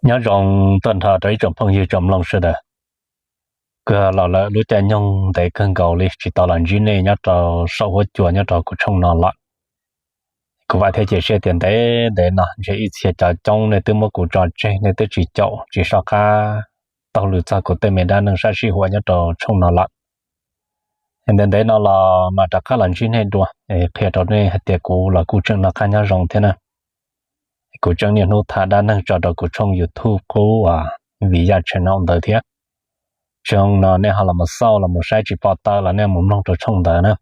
Nyob zoo tag nrho rau ib tsoom phooj ywg tsoom mloog sawv daws. Kuv los lawm lub caij nyoog ntev kawg nkaus li tsis tau los ntsib nej nyob rau saum huab cua nyob rau kuv tshooj no lawm. Kuv vam thiab cia siab tias ntev ntev no ntshe ib txhia cov coob nej twb muab kuv tso tseg, nej twb tsis caum tsis soj qab taug lw txog kuv tej me dab neeg sab sij huam nyob rau tshooj no lawm. Ntev ntev no los mas rov qab los ntsib nej dua, qhia rau nej hais tias kuv los kuj tseem noj qab nyob zoo thiab na. Kuv tseem niaj hnub tham dab neeg tso rau kuv tshooj YouTube qub uas Vim Yaj Channel ntawd thiab. Tsis zoo no nej ho los mus xauj los mus saib tsis pom tawm los nej mus mloog rau tshooj ntawd na.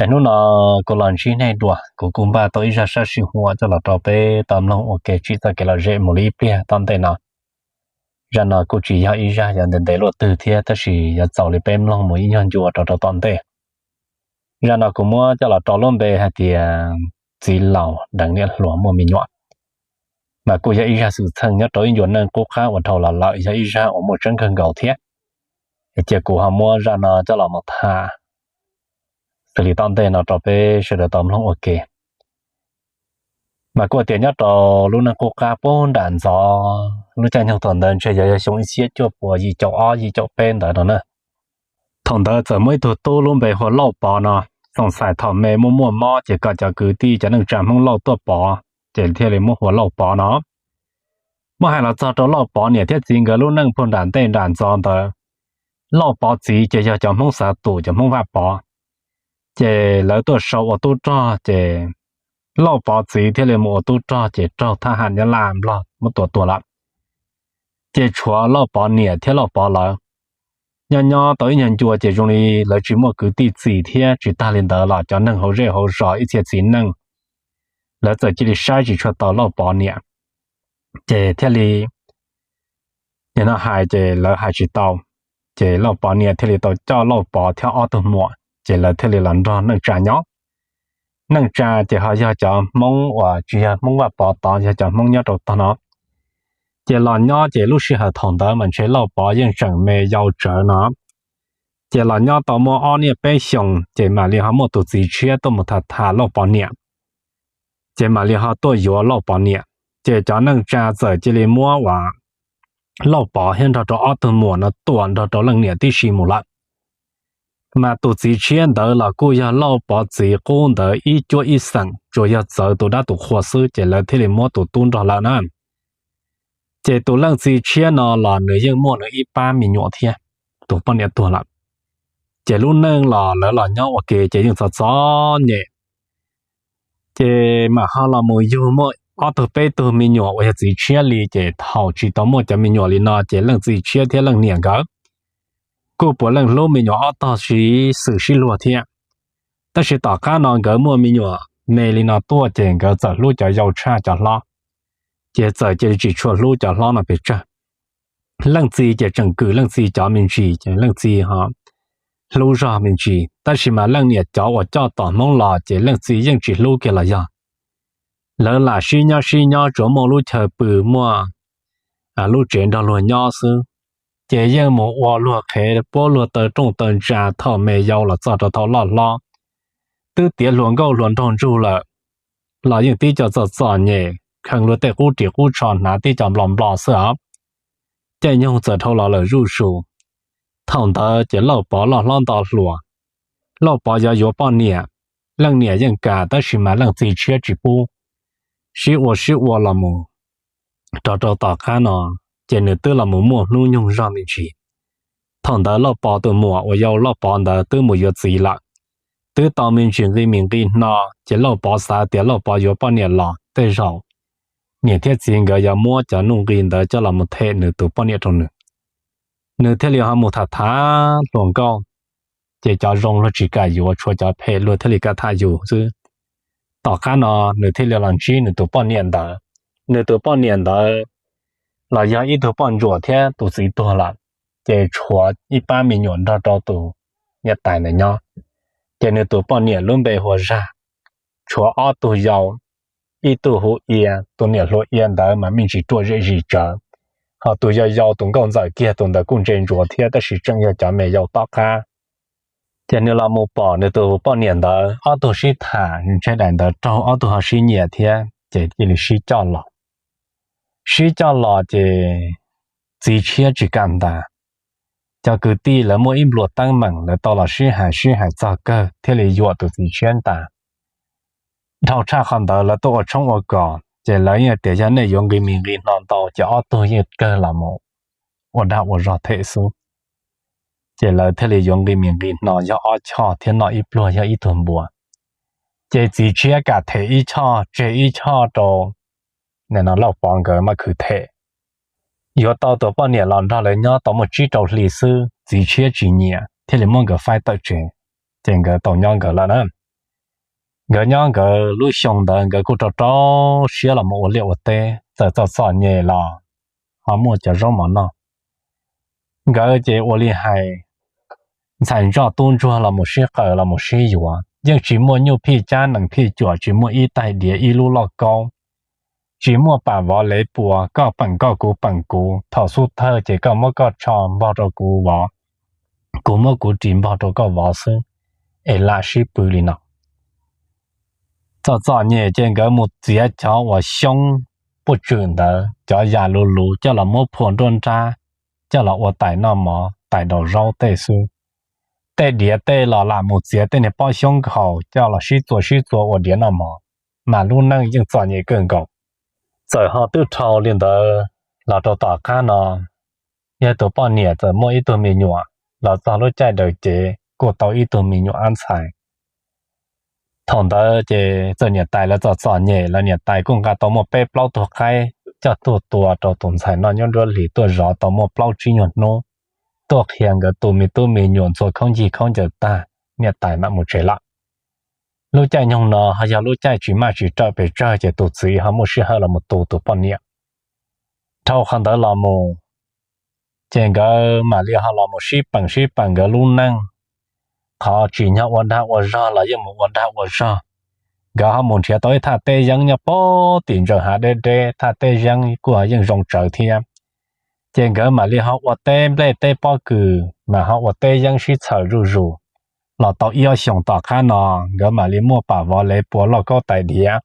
Es hnub no kuv los ntsib nej dua, kuv kuj npaj tau ib zaj sab sij huam coj los rau peb tau mloog ua ke tsim txoj kev lom zem mus li ib pliag tom ntej no. Zaj no kuj tsis yog ib zaj yuav ntev ntev luaj twg thiab tab sis yuav txaus li peb mloog mus ib nyuag ncua rau rau tom ntej. Zaj no kuv muab coj los rau lub npe hais tias Txiv Laus Deev Niam Hluas Muaj Me Nyuam. Mas kuj yog ib zaj xwm txheej nyob rau ib ncua neej qub qab uas dhau los lawm, yog ib zaj uas muaj tseeb kawg nkaus thiab. Cia kuv ho muab zaj no coj los mus tham xws li tom ntej no rau peb sawv daws tau mloog ua ke. Mas kuj tias nyob rau lub neej qub qab puag nram ntxov, lub caij nyoog thaum ntawd ntshe yog yog xyoo ib txhiab cuaj puas yim caum ob yim caum peb ntawd no na. Thaum ntawd txawm muaj ib tug tub lub npe hu ua Lauj Pov no, xoom xais thaum me muaj muaj mob ces kom cov kwv tij cov neej tsa Hmoob Lauj tuaj pov, ces thiaj li muab hu ua Lauj Pov no. Muab hais los txog rau Lauj Pov niam thiab txiv nkawd lub neej puag nram ntej nram ntxov ntawd, Lauj Pov txiv ces yog cov Hmoob Xav Tum, cov Hmoob Vaj Pov, ces lawv tuaj sau ua tub rog ces Lauj Pov txiv thiaj li mus ua tub rog ces raug thab ham Nyab Laj Nplog muab tua tuag lawm. Ces tshuav Lauj Pov niam thiab Lauj Pov lawv. Nyob nyob tau ib nyuag ncua ces zoo li lawv tsis muaj kwv tij txis thiab, tsis tag li ntawd los cov neeg hauv zej hauv zos ib txhia txiv neej lawv txawm cia li saib tsis tshua tau Lauj Pov niam, ces thiaj li nim no hais ces lawv hais tsis tau. Ces Lauj Pov niam thiaj li tau coj Lauj Pov thiab ob tug muam, ces lawv thiaj li los nrog neej tsa nyob. Neej tsa ces ho yog cov Hmoob uas tsis yog Hmoob Vaj Pov tod, yog cov Hmoob nyob rau tog no. Ces los nyob ces lub sij hawm thaum ntawd mas ntshe Lauj Pov yeej tseem me yau tsawv no. Ces los nyob tau muaj ob niaj peb xyoos ces mam li ho muaj tus txiv tshiab tuaj mus tham tham Lauj Pov niam, ces mam li ho tuaj yuav Lauj Pov niam. Ces cov neej tsa txawm cia li muab uas Lauj Pov thiab nrog rau ob tug muam no tua nrog rau leej niam tib si mus lawm. Mas tus txiv tshiab ntawd los kuj yog Lauj Pov txiv qub ntawd ib cuab ib xeem, tsuas yog txawv tus dab tus qhua xwb ces lawv thiaj li muab tus tub nrog lawm na. Ces tus leej txiv tshiab no los nws yeej muaj nws ib pab me nyuam thiab, tus poj niam tuag lawm. Ces lub neej los lawv los nyob ua ke ces yeej txom txom nyem. Ces mam ho los mus yug muaj ob tug peb tug me nyuam uas yog txiv tshiab li, ces thaum tsis tau muaj cov me nyuam li no ces leej txiv tshiab thiab leej niam nkawd kuj puav leej hlub me nyuam ob tog sib xwm sib luag thiab. Tab sis tom qab no nkawd muaj me nyuam me li no tuaj ces nkawd txawm hlub cov yau tshaj cov hlob, ces txawm cia li tsis tshua hlub cov hlob no pes tsawg. Leej txiv ces tseem kwm leej txiv cov me ntsis, ces leej txiv ho hlub zog me ntsis, tab sis mas leej niam cov uas coj tom Hmoob los ces leej txiv yeej tsis hlub kiag los yog. Lawv lam sib nyob sib nyob tsuas muaj lub chaw pw muaj lub tsev nrog luag nyob xwb, ces yeej mus ua luag qhev puab luag taw rooj taw ntsa thaum me yau los txog rau thaum loj hlob. Twb tiav hluas nkauj hluas nraug ntsug lawm los yeej tib co txom txom nyem, kheev luag tej qub ris qub tsho hnav tib co nplo nplo xwb os. Caij nyoog txawm dhau los lawm zuj zus. Thaum ntawd ces Lauj Pov loj hlob nto hluas, Lauj Pov yuav yuav poj niam, leej niam yeej kam tab sis mas leej txiv tshiab tsis pub. Sib ua sib ua los mus rau rau tom qab no, ces nws twb los mus muaj hnub nyoog zog me ntsis. Thaum ntawd Lauj Pov tus muam uas yau Lauj Pov ntawd twb mus yuav txiv lawm, twb tau me ntsis nqi mis nqi hno, ces Lauj Pov xav tias Lauj Pov yuav poj niam los tej zaum niam thiab txiv nkawd yuav muab cov nuj nqi ntawd coj los mus them nws tus poj niam rau nws. Nws thiaj li ho mus tham tham hluas nkauj, ces cov zoo luag tsis kam yuav, tshuav cov phem luag thiaj li kam tham yus xwb. Tom qab no nws thiaj li los ntsib nws tus poj niam ntawd. Nws tus poj niam ntawd los yog ib tug poj ntsuam thiab tus txiv tuag lawm, ces tshuav ib pab me nyuam nrog rau tus niam tais ntawd nyob. Ces nws tus poj niam lub npe hu ua Zag, tshuav ob tug yau, ib tug hu Ia, tus niam hluas Ia ntawd mas me ntsis ruam zem zis tsawv, ho tus yau yau tus nkauj ntxawm kiag tus ntawd kuj ntse ntsuav thiab tab sis tseem yog cov me yau tom qab. Ces nws los mus pom nws tus poj niam ntawd, ob tug sib tham ntshe daim ntawd raug ob tug ho sib nyiam thiab ces cia li sib coj los. sib coj los ces txiv tshiab tsis kam ntas. Cov kwv tij lawv muaj ib nplua teeb meem, lawv tau los sib hais sib hais txog kawg thiaj li yuam tus txiv tshiab ntas. Dhau tshaj qhov ntawd lawv tuaj ua tshoob ua kos ces lawv yeej tias yog nej yuav nqi mis nqi hno ntau ces ob tug yeej kawg los mus ua dag ua zog them xwb. Ces lawv thiaj li yuav nqi mis nqi hno yog ob choj thiab noj ib pluag yog ib tug npua. Ces txiv tshiab kam them ib choj tseg ib choj rau Lauj Pov nkawd maj khwv them. Yuav tau tus poj niam los nrog lawv nyob tau muaj tsib rau hli xwb txiv tshiab tsis nyiam thiaj li muab nkawd faib tawm tsev, ces nkawd tau nyob nkawd lawm na. Nkawd nyob nkawd lub xyoo ntawd nkawd kuj rau rau siab los mus ua liaj ua teb, txawm txom txom nyem los ho muaj cov zaub mov noj. Nkawd ces ua li hais ntxhais ntsoj tub ntsuag los mus sib qawm los mus sib yuav, yeej tsis muaj nyuj phij cab nees phij cuam, tsis muaj ib taig diav ib lub lauj kaub, tsis muaj pam vov lev puas, koj peem koj kuv peem kuv, thaum xub thawj ces koj muab koj tsho npog rau kuv vov, kuv muab kuv ris npog rau koj vov xwb, es lam sib pw li no. Txom txom nyem ces nkawd mus txiav cov uas xyoob puj tswm ntawd, cov yam luv luv coj los muab phua nruab nrab, coj los ua tais noj mov tais daus zaub tej xwb. Tej diav tej los lam mus txiav tej niag pob xyoob nkhaus coj los sib txua sib txua ua diav noj mov, mas lub neej yeej txom nyem kawg nkaus. Txawm ho twb dhau li ntawd los rau tom qab no, yog tus poj niam txawm muaj ib tug me nyuam, los txog lub caij daws cev kuj tau ib tug me nyuam ab ntxhais. Thaum ntawd ces txawm niam tais lawv txom txom nyem los niam tais kuj nqa tau muaj peb plaub tug qaib coj tuaj tua rau tus ntxhais noj nyob nruab hlis tuaj zov tau muaj plaub tsib nyuag hnub, tuaj qhia nkawd tus me tub me nyuam ntxhua khaub ncig khaub ncaws tag, niam tais mam mus tsev lawm. Lub caij nyoog no ho yog lub caij tsis maj tsis rawm pes tsawg ces tus txiv ho muaj sij hawm los mus tu tus poj niam. Dhau qhov ntawd los mus, ces nkawd mam li ho los mus sib peem sib peem nkawd lub neej. Qhov tsim nyog ua dag ua zog los yeej mus ua dag ua zog. Nkawd ho mus nrhiav tau ib thaj teb yeeb nyob puag tim ntsaws hav deb deb, thaj teb yeeb kuj yeej zoo tsawv thiab. Ces nkawd mam li ho ua teb nplej teb pob kws, mas ho ua teb yeeb sib txhawm zuj zus. Los tau ib ob xyoos tom qab no, nkawd mam li muaj pam vov lev puas lauj kaub tais diav,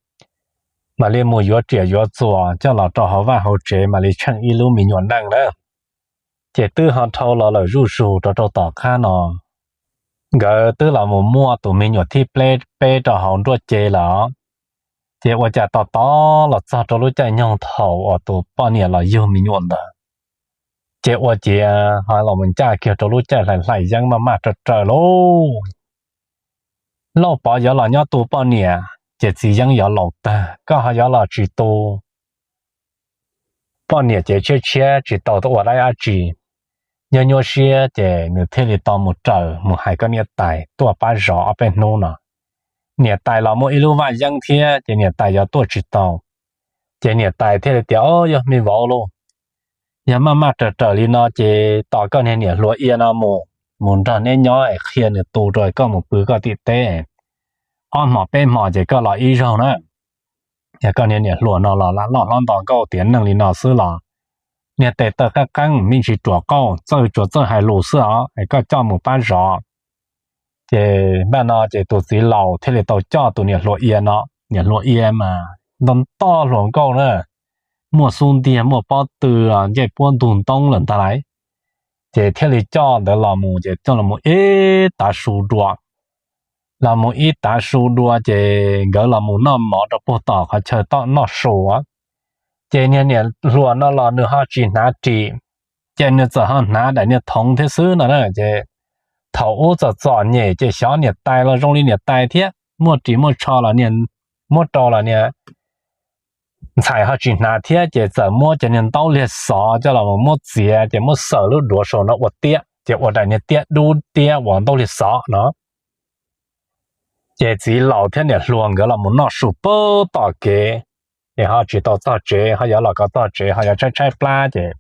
mam li mus yuav riam yuav txuas coj los rau hauv vaj hauv tsev mam li tsheej ib lub me nyuam neej lawm. Ces twb ho dhau los lawm zuj zus rau rau tom qab no, nkawd twb los mus muaj tus me nyuam thib pleb peb rau hauv nruab cev lawm. Ces ua cas tos tos los txog rau lub caij nyoog thaum uas tus poj niam los yug me nyuam ntawd, ces ua ciav ho los mus ncaj kiag rau lub caij hlais hlais yeeb maj maj raws raws lauj. Lauj Pov yuav los nyob tu poj niam ces txiv yeeb yuav laus tag, koj ho yuav los tsis tu poj niam ces tshiab tshiab tsis tau ua dab tsi. Nyuaj nyuaj siab ces nws thiaj li tau mus raws mus hais koj niam tais tuaj pab zov ob peb hnub no. Niam tais los muaj ib lub vaj yeeb thiab ces niam tais yuav tuaj tsis tau. Ces niam tais thiaj li tias, Au, yog me vauv lauj, yog maj maj raws raws li no ces tos koj niag niam hluas ia no mus, mus nrog neb nyob es qhia nws tu rau koj mus pw koj tim teb. Ob hmos peb hmos ces koj los ib zaug na. Yog koj niag niam hluas no los lam loj hlob nto nkauj tiav neeg li no xwb los niag tes taw qeeb qeeb me ntsis ruam qauj, txawj tsuas txawj hais lus xwb os, es koj coj mus pab zov. Ces npaj no ces tus txiv laus thiaj li tau coj tus niam hluas ia no. Niam hluas ia mas nto ntoj hluas nkauj na, muaj xub ntiag muaj pob tw, ncej puab ntug ntoob lawm ntag lauj. Ces thiaj li coj ntawd los mus ces coj los mus ib tav su dua. Los mus ib tav su dua ces nkawd los mus noj mov rau puag tom qhov chaw toj noj su. Ces niag niam hluas no los nws ho tsis hnav ris, ces nws txawm ho hnav daim niag thoov thiab xwb no na. Ces thaum ub txom txom nyem ces xyov niam tais los zoo li niam tais thiab, muaj ris muaj tsho los niag muab rau los niag ntxhais ho tsis hnav thiab, ces txawm muab cov niag ntaub liag xov coj los muab txiav ces muab xaws lub duav saum no ua tiab, ces ua daim niag tiab dub tiab uas ntaub liag xov no. Ces txiv laus thiab niam hluas nkawd los mus noj su puag tom kev, es ho tsis tau txog tsev, ho yuav los kom txog tsev ho yuav tshaib tshaib plab ces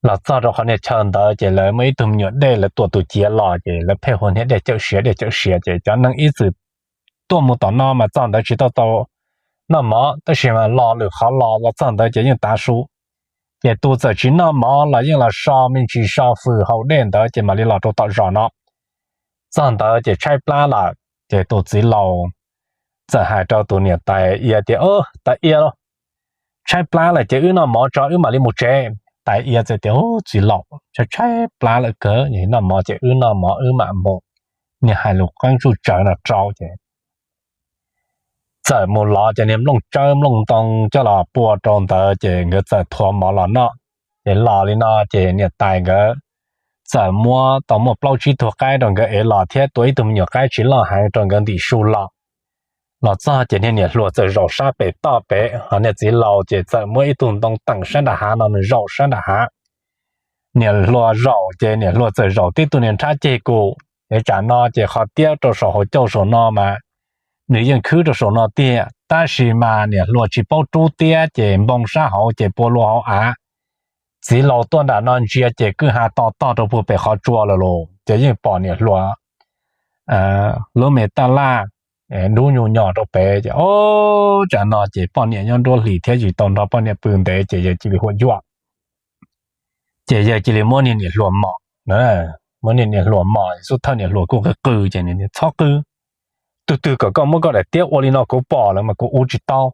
los txog rau qhov niag chaw ntawd ces lawv muaj ib tug me nyuam dej, lawv tua tus ciav los ces lawv pheej hu niag dej cawm siav dej cawm siav, ces cov neeg ib txwm tuaj mus tom no mas txog ntawd tsis tau tau noj mov, tab sis mas los lwm qhov los los txog ntawd ces yeej tav su. Ces tus txawm tsis noj mov los yeej los so me ntsis so fws haus dej ntawd ces mam li los rau tom zos no. Txog ntawd ces tshaib plab lawm ces tus txiv laus txawm hais rau tus niam tais ia tias, Ub, tais ia lauj, tshaib plab lawm ces wb noj mov tso wb mam li mus tsev. Tais Ia txawm tias, Txiv laus, tshaib tshaib plab lawm kawg, noj mov ces wb noj mov wb mam mus. Niag hais lus qeeb tsuj tsawv no rau ces txawm mus lov cov niag nplooj tsawb nplooj ntoo coj los pua rau ntawd ces nkawd txawm thuav mov los noj. Ces los li no ces niam tais nkawd txawm muab tau muaj plaub tsib tug qaib rau nkawd ev los thiab tua ib tug me nyuam qaib tsis loj heev rau nkawd ntim su los. Los txog ces niag niam hluas txawm zaum sab pem toj pem, ho niag txiv laus ces txawm muab ib tug ntoo teem sab nram hav no nws zaum sab nram hav. Niam hluas zaum ces niam hluas txawm zaum tib tug niag nrhab ceg kum, es tsam no ces qhov tiab rau saum hauv caug saum no mas nws yeej khwb rau saum no tiag, tab sis mas niam hluas tsis paub rub tiab ces npoo sab hauv ces pua luag hauv av. Txiv laus tuaj nram no ntsia ces kwj ha to tog rau puag pem qhov tsua lawm los ces yeej pom niam hluas lub me taj laj dub nyuj nyos rau pem ces, o, tsam no ces poj niam nyob nruab hlis thiab tsis tau nrog poj niam pw ntev ces yawg cia li huam yuam. Ces yawg cia li muab niag niam hluas mos, muab niag niam hluas mos, xub thawj niam hluas kuj qw qw ces, Txhob qw, tus twg kom koj muab koj daim tiab ua li no kuv pom lawm mas kuv ua tsis tau.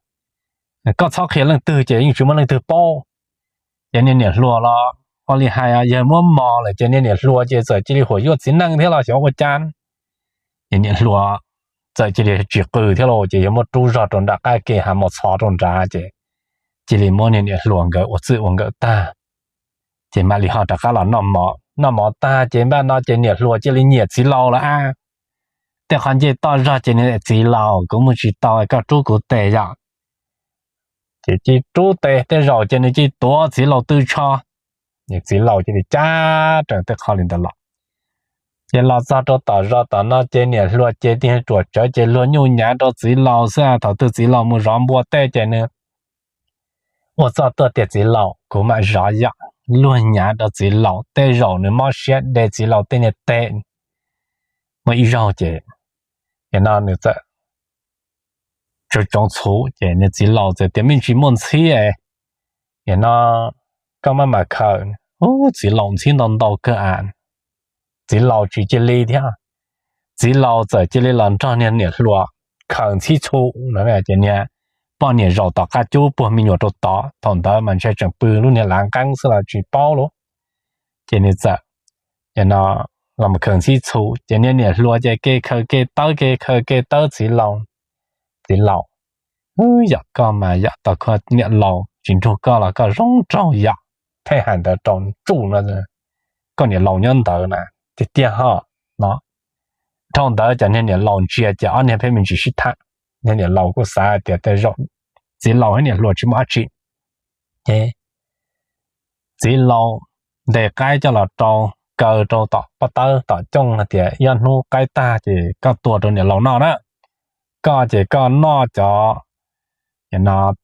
Koj txhob qhia leej twg ces yeej tsis muaj leej twg paub. Ces niag niam hluas los ua li hais yawg muab mos lawm ces niag niam hluas ces txawm cia li huam yuam txiv neej thiab los xyov ua cas. Ces niam hluas txawm cia li tsis qw thiab los ces yawg muab rub zog rau nram qab ke hav mos txhov rau nrad ces cia li muab niag niam hluas nkawd ua txwj ua nkawm tag ces mam li ho rov qab los noj mov. Noj mov tag ces npaj no ces niam hluas cia li nyiam txiv laus lawm a. Tej qhov nce toj zog ces nws, Txiv laus, kuv mus tsis tau, koj rub kuv tes yom. Ces cia li rub tes, tej zaum ces nws cia li tuav txiv laus tw tsho, txiv laus cia li cab rees tej qho li ntawd los. Ces los txog rau tom zos tom no ces niam hluas ces tig ruam tsawv ces luag nyuj nyav rau txiv laus xwb. Thaum twg txiv laus mus zov npua tej ces nws ua txuj tuaj tias, Txiv laus, kuv mam zov yom. Luag nyav rau txiv laus, tej zaum nws mob siab de txiv laus tej niag tes. Muaj ib zaug ces no nws txawm tsoov txhuv ces nws txiv laus txawm tias, Me ntsis muaj ntxhib, no koj maj mam khaws. Txiv laus ntxhib ntau ntau kawg a. Txiv laus tsis cia li thiab, txiv laus txawm cia li los nrog niag niam hluas khaws ntxhib txhuv no ces niag poj niam zaum tom qab cub puag me nyuam rau tod. Thaum ntawd mas ntshe tseem pw lub niag lav nqeeb xwb los tsis paub lauj. Ces nws txawm no los khaws ntxhib txhuv ces niag niam hluas ces ke khaws ke tawb ke khaws ke tawb txiv laus. Txiv laus, yog koj mas yog tau koj niam laus tsis nrug koj los koj zoo nraug yom. Pheej hais ntawd rau tsuj no, koj niam laus nyob ntawd na, tiag tiag ho no. Dhau ntawd ces niag niam laus ntsia ces ob niag pheej me ntsis sib tham. Niag niam laus kuj xav hais tias tej zaum txiv laus thiab niam hluas tsis muaj dab tsi. Ces txiv laus ntes qaib coj los rau, kaw rau tom pob tawb tom cooj hais tias, Ib ob hnub qaib tag ces koj tua rau niam laus noj na. Koj ces koj noj cov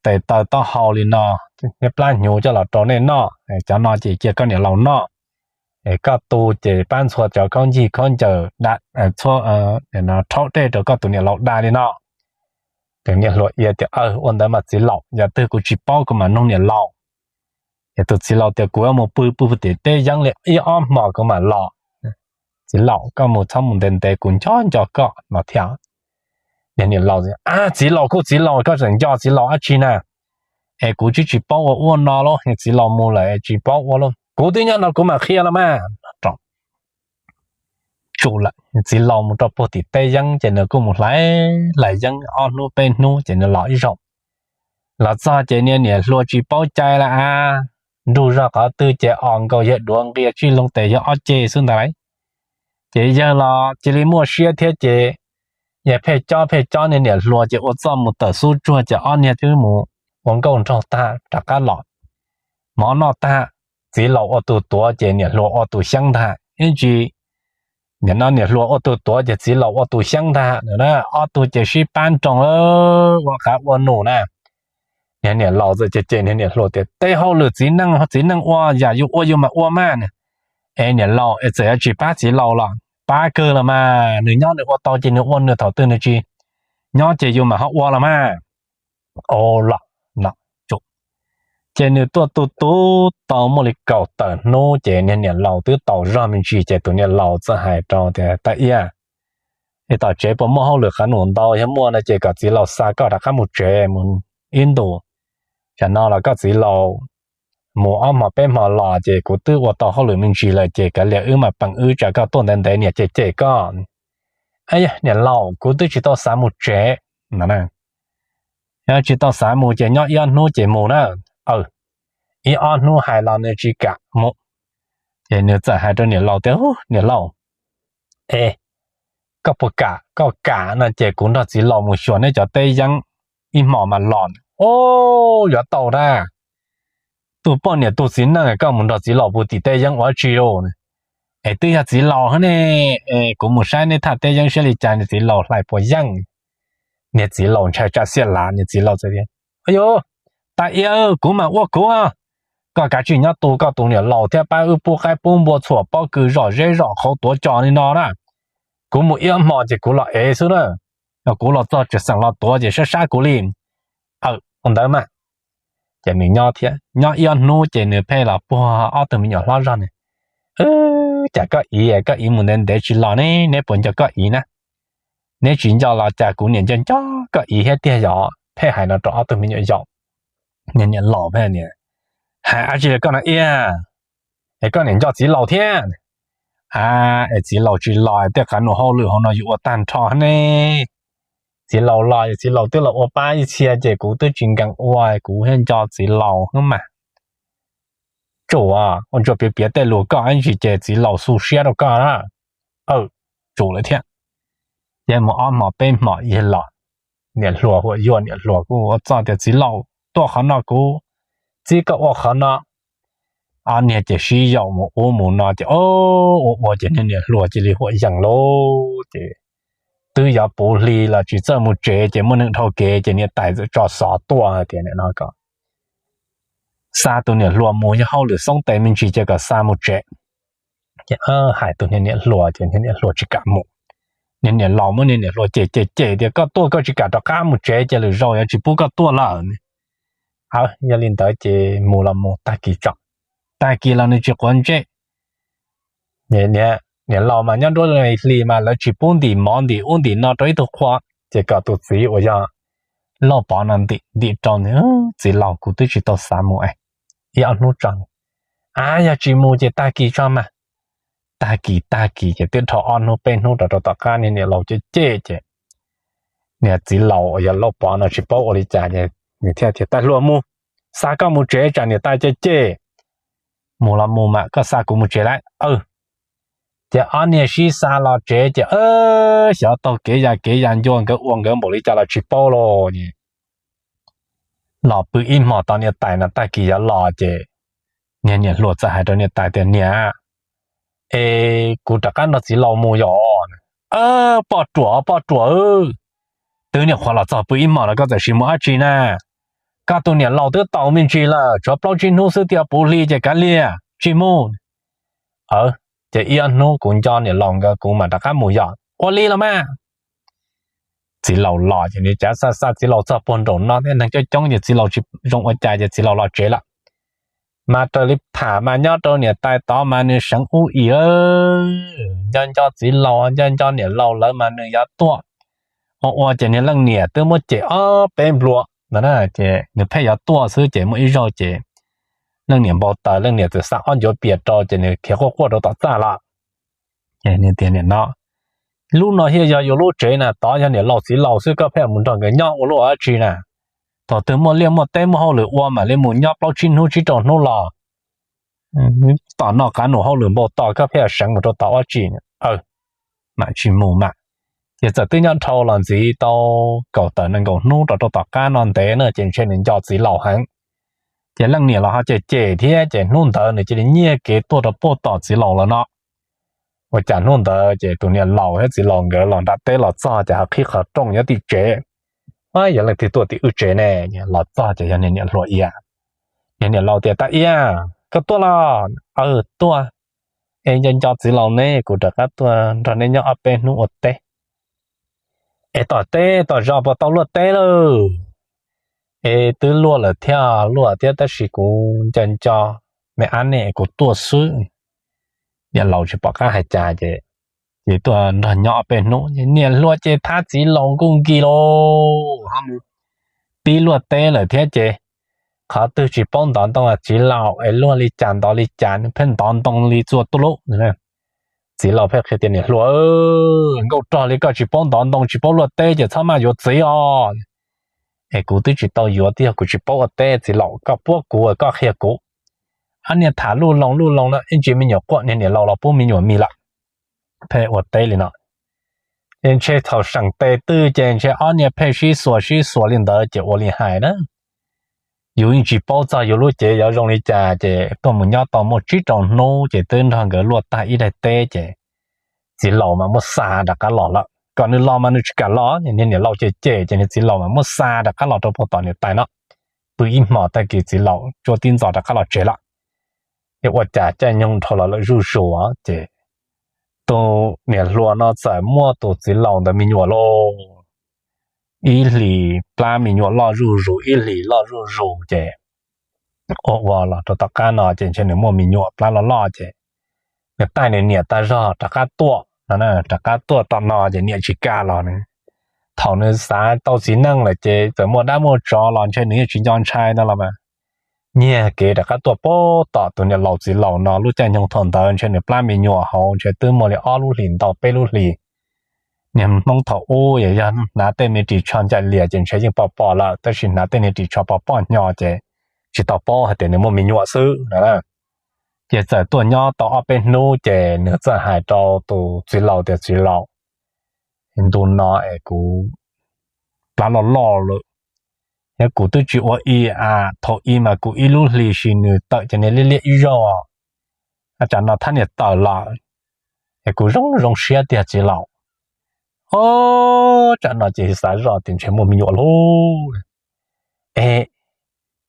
tes taw taub hau li no, thiab plab hnyuv coj los rau nej noj. Cov no ces cia koj niam laus noj. Koj tu ces pab ntxhua cov khaub ncaws khaub ncaws, rhaub dej rau koj tus niam laus da li no. Ces niam hluas ia tias, Aw, ua ntawd mas txiv laus, yam twg kuv tsis paub kuv mam nug niam laus. Ces tus txiv laus tias, Kuv yuav mus pw pw tim teb yeeb li ib ob hmos kuv mam los. Txiv laus, koj mus txhob mus ntev ntev, kuv nco nco koj no thiab. Niag niam laus, Ab, txiv laus kuj txiv laus, koj tseem nco txiv laus dab tsi na? Es kuv twb tsis paub ua ua no lauj, txiv laus mus lawm tsis paub ua lauj. Kuv twb nyob no kuv mam qhia los mas. Tsum lawm, txiv laus mus rau puag tim teb yeeb ces nws kuj mus hlais hlais yeeb ob hnub peb hnub ces nws los ib zaug. Los txog ces niag niam hluas tsis paub cai lawm a, nrug zog qhov twg ces os nkaus yawg duav nqia tsij loo tes yog ob ce xwb ntag lauj. Ces yawg los cia li muaj siab thiab ces yawg pheej cob pheej cob niag niam hluas ces ua txuj mus tawm xub tsuag ces ob niag twb mus ua nkauj nraug tag rov qab los. Mov noj tag, txiv laus ua tus tuav ces niam hluas ua tus xyeeb ntag. Ib ntsis nim no niam hluas ua tus tuav ces txiv laus ua tus xyeeb ntag. Ob tug ces sib pab nroos ua qav ua num na. Niag niam laus txawm cem cem niag niam hluas tias, Tej hauj lwm txiv neej, txiv neej ua yam yus ua yus mam ua mas. Es niam laus es txawm yuav tsis pab txiv laus los pab kawg los mas, nws nyob nws ua tau ces nws ua, nws thaum twg nws tsis nyob ces yus mam ho ua los mas. Ua los no, ces nws tuaj tu tu tau muaj li kaum tawm hnub ces niag niam laus twb tau zog me ntsis ces tus niam laus txawm hais rau tias, Tais Ia, es tom tsev puas muaj hauj lwm qav num ntau? Yog muaj no ces kom txiv laus xa koj rov qab mus tsev mus ib ntus. Tsam no los koj txiv laus mus ob hmo peb hmo los ces kuv twb ua tau hauj lwm me ntsis lawm ces kav liam wb mam peem wb, tsam koj tuaj ntev ntev niam cem cem koj. Yog niam laus, kuv twb tsis tau xav mus tsev no. Yog tsis tau xav mus ces nyob ib ob hnub ces mus na. Ib ob hnub hais los nws tsis kam mus, ces nws txawm hais rau niam laus tias, Niam laus, e, koj puas kam? Koj kam no ces kuv nrog txiv laus mus xyuas neb cov teb yeeb ib hmos mas los. Ub, yuav tau dab. Tus poj niam tus txiv neej koj mus nrog txiv laus puag tim teb yeeb ua tsi lauj? Es twb yog txiv laus hov ne, kuv mus saib neb thaj teb yeeb saib li cas. Niag txiv laus hlais puas yeej. Niag txiv laus ntshai tsam xiam lav, niag txiv laus txawm tias, Ua yuv, Tag Iab, kuv mam ua kuv. Koj kav tsij nyob tu koj tus niam laus thiab pab wb pub qaib pub npua txhuam pob kws zom zeb zom qhauv tuav cos li no na. Kuv mus ib ob hmo ces kuv los ev xwb na. Yog kuv los txog tsev xeem los tuav ces sab sab kuv li. Aw, ua ntawd mas. Ces nws nyob thiab, nyob ib ob hnub ces nws pheej los puag ob tug me nyuam hlob zog nws, Cas koj iv, koj iv mus ntev ntev tsis los ne, neb puas nco koj iv na? Neb tsis nco los cas kuv niam nco nco koj iv thiab tiag yom? Pheej hais no rau ob tug me nyuam yaus. Niag niam laus pheej tias, Hais dab tsi rau koj no Iab? Es koj niam nco txiv laus thiab? A, es txiv laus tsis los tej qab num hauj lwm hauv no yuav ua tag nrho ne. Txiv laus los, txiv laus twb los ua pab ib txhia ces kuv twb tsis nkees ua, kuv thiaj nco txiv laus mas. Tsum, ua ntsuag piav piav tej lus koj ib ntsis ces txiv laus xu siab rau koj na. Aw, tsum lawm thiab. Ces mus ob hmo peb hmo yog los, niam hluas huam yuam, niam hluas kuj ua txuj tias, Txiv laus, tuaj qhov no kuv txib koj ua qhov no. Ob niag ces sib yaum mus ub mus no ces ua ua ces niag niam hluas cia li huam yees lauj. Ces twb yuav puv hli los tsis txawj mus tsev ces muaj neeg dhau kev ces niam tais txawm tso xov tuaj tias, Nim no kom xa tus niam hluas mus, yog hauj lwm xoob tes me ntsis ces kom xa mus tsev. Ces hais tus niag niam hluas ces niag niam hluas tsis kam mus. Niag niam laus muab niag niam hluas cem cem cem tias, Koj tuaj koj tsis kam rov qab mus tsev ces lwm zaus yuav tsis pub koj tuaj lawm. Aw, yog li ntawd ces mus los mus, tag kis tso. Tag kis los nws tsis quav ntsej. Niam laus mas nyob nruab hlis mas lawv tsis pub ntim mov ntim ub ntim no rau ib tug qhua, ces kom tus txiv uas yog Lauj Pov no ntim ntim rau. Txiv laus, kuv twb tsis tau xav mus, ib ob hnub tso. A, yog tsis mus ces tag kis tso mas. Tag kis tag kis ces twb dhau ob hnub peb hnub rau rau tom qab niag niam laus cem cem ces niag txiv laus uas yog Lauj Pov no tsis paub ua li cas, nws thiaj tias, Tais hluas, mus, xa koj mus tsev tsam niam tais cem cem. Mus los mus mas, koj xa kuv mus tsev lawm. Ces ob niag sib xa los tsev ces xyov taug kev ya kev ya ncua nkawd ua nkawd npaum li cas los tsis paub los. Los pw ib hmos tos niam tais no tag kis yuav los ces niag niam hluas txawm hais rau niam tais tias, Niam, es kuv rov qab nrog txiv laus mus yom? Poj ruam, poj ruam, twb nyuam qhuav los txog pw ib hmos los koj txawm sim mus dab tsi na? Koj tus niam laus twb tau me ntsis lawm, tshuav plaub tsib hnub xwb, twb puv hli ces kav liam tsis mus. Ces ib ob hnub kuv nco niam laus nkawd kuv mam rov qab mus yom. Ua li los mas. Txiv laus los ces nws cav xa xa txiv laus txog puag nraum no thiab neeg coob coob ces txiv laus tsis zoo ua cas ces txiv laus los tsev lawm. Mas raws li tham mas nyob rau niam tais tod mas nws seev ub im, nco nco txiv laus nco nco niam laus lawv mas nws yuav tuaj. Ua ua ces niag leej niam twb muab cem ob peb nplua ntawd na, ces nws pheej yuav tuaj xwb ces muaj ib zaug ces leej niam npau taws, leej niam txawm xa ob ncuav pias rau ces nws khiav quaj quaj rau tom txaj lawm. Ces nws tias, Niam no, lub no thiaj yog yus lub tsev na, tod yog niam laus txiv laus xwb, koj pheej mus nrog nkawd nyob ua luaj dab tsi na? Thaum twg muaj liaj muaj teb muaj hauj lwm ua mam li mus nyob plaub tsib hnub tsib rau hnub los. Tom no qav num hauj lwm npau taws koj pheej seev mus rau tom dab tsi? Mam tsis mus mas. Ces txawm twb nyob dhau los ntxiv tau kaum tawm nees nkaum hnub rau rau tom qab no ntev na ces ntshe nws nco txiv laus heev. Ces leej niam los ho cem cem thiab ces hnub ntawd nws cia li nyiag kev tuaj rau puag tom txiv laus lawm no. Ua cas hnub ntawd ces tus niam laus thiab txiv laus nkawd los nram teb los txog ces ho qhib qhov rooj nyob tim tsev. Yog leej twg tuaj tim wb tsev ne? Los txog ces yog niag niam hluas Iab. Niag niam laus tias, Tag Iab, koj tuaj los? Aw, tuaj. Es nco nco txiv laus ne, kuv rov qab tuaj nrog neb nyob ob peb hnub ua teb. Es tom teb tom zos puas tau luaj teb lawm? Es twb luaj lawm thiab, luaj thiab tab sis kuv nco nco me ab ne, kuv tuaj xwb. Niam laus tsis pom qab hais cas ces, ces tuaj nrog nyob ob peb hnub, niam hluas ces thab txiv laus nkuj nkis lauj, pib luaj teb lawm thiab ces qhov twg tsis paub ntov ntoo txiv laus es luag li cas ntov li cas, nws pheej ntov ntoo li txua tuj lub. Txiv laus pheej qhia tias, Niam hluas, nkauj rog li koj tsis paub ntov ntoo tsis paub luaj teb ces txhob maj yuav txiv os. Es kuv twb tsis tau yuav thiab, kuv tsis paub ua teb, txiv laus, koj puab kuv koj qhia kuv. Ob niag tham luj loo luj loo no ib ntsis me nyuam quaj, niag niam laus los pub me nyuam mis lawm. Pheej ua teb li no. Ces ntshe thaum seem tes twg ces ntshe ob niag pheej sib xuas sib xuas li ntawd ces ua li hais na, yus yeej tsis paub txog yus lub cev yuav zoo li cas ces tuaj mus nyob tau muaj tsib rau hnub ces twb nrog nkawd luaj tag ib daim teb ces txiv laus mas muab xa rov qab los lawm. Kom nws los mas nws tsis kam los, niag niam laus cem cem ces niag txiv laus mas muab xa rov qab los rau puag tom niam tais no. Pw ib hmos tag kis txiv laus tsuab tib ntxov rov qab los tsev lawm. Ces ua cas caij nyoog dhau los lawm zuj zus ces tus niam hluas no txawm muaj tus txiv laus ntawd me nyuam lauj. Ib hlis plab me nyuam loj zuj zus, ib hlis loj zuj zus ces ua ua los rau tom qab no ces ntshe nws muaj me nyuam plab loj loj ces nws taij nws niam tag zog rov qab tuaj no, rov qab tuaj tom no ces niam tsis kam los nws. Thaum nws xav tau txiv neej lawm ces txawm muaj dab muaj tsov los ntshe nws yeej tsis nco ntshai no los mas. Nyiag kev rov qab tuaj puag tom tus niam laus txiv laus no lub caij nyoog thaum ntawd ntshe nws plab me nyuam hauv ntshe twb muaj li ob lub hlis ntau peb lub hlis. Niag Hmoob thaum ub yog hnav tej me ris tsho ncaim lias ces ntshe yeej pom pom lawm, tab sis hnav tej niag ris tsho pos poj hnyo ces tsis tau paub hais tias nws muaj me nyuam xwb no. Ces txawm tuaj nyob tau ob peb hnub ces nws txawm hais rau tus txiv laus tias, Txiv laus, ntu no es kuv plab loj loj lawm, thiab kuv twb tsis ua i a, thaum i mas kuv ib lub hlis sis nws tawm cov niag liab liab ib zaug, tsam no thab niam tawm lawm, es kuv zoo zoo siab tiag txiv laus. Ob, tsam no ces xav zoj tias ntshe muaj me nyuam lauj. Es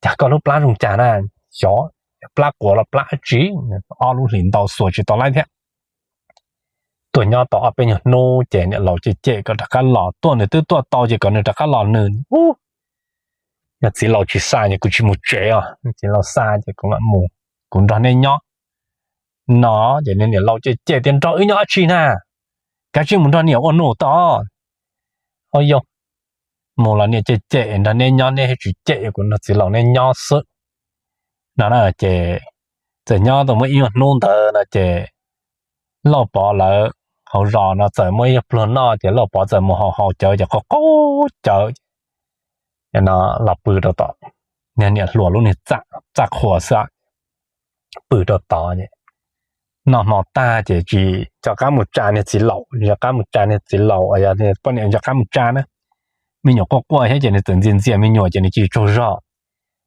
cas koj lub plab zoo cas na? Xyov plab quav los plab dab tsi, ob lub hlis ntau xuas tsis tau laib thiab. Tuaj nyob tau ob peb nyuag hnub ces niam laus cem cem kom rov qab los, tuaj nws twb tuaj tau ces kom nws rov qab los nws. Yog txiv laus tsis xa ces kuv tsis mus tsev os, txiv laus xa ces kuv mam mus, kuv nrog neb nyob no. Ces niag niam laus cem cem tias, Nrog wb nyob dab tsi na? Kav tsij mus nrog niam ua nus tod. Au yog, mus los niam cem cem nrog neb nyob, neb tsis cem, kuv nrog txiv laus neb nyob xwb no. Ces txawm nyob tau muaj ib nyuag hnub ntawd no ces Lauj Pov lawv hauv zos no txawm muaj ib nyuag pluag noj ces Lauj Pov txawm mus haus haus cawv ces qaug qaug cawv no los pw rau tom niag niam hluas lub niag txaj qhua xwb. Pw rau tod, noj hmo tag ces tsis nco qab mus tsa niag txiv laus, nco qab mus tsa niag txiv laus, yog poj niam nco qab mus tsa na. Me nyuam quaj quaj thiab ces nws txawm ntxias ntxias me nyuam ces nws cia li tsaug zog.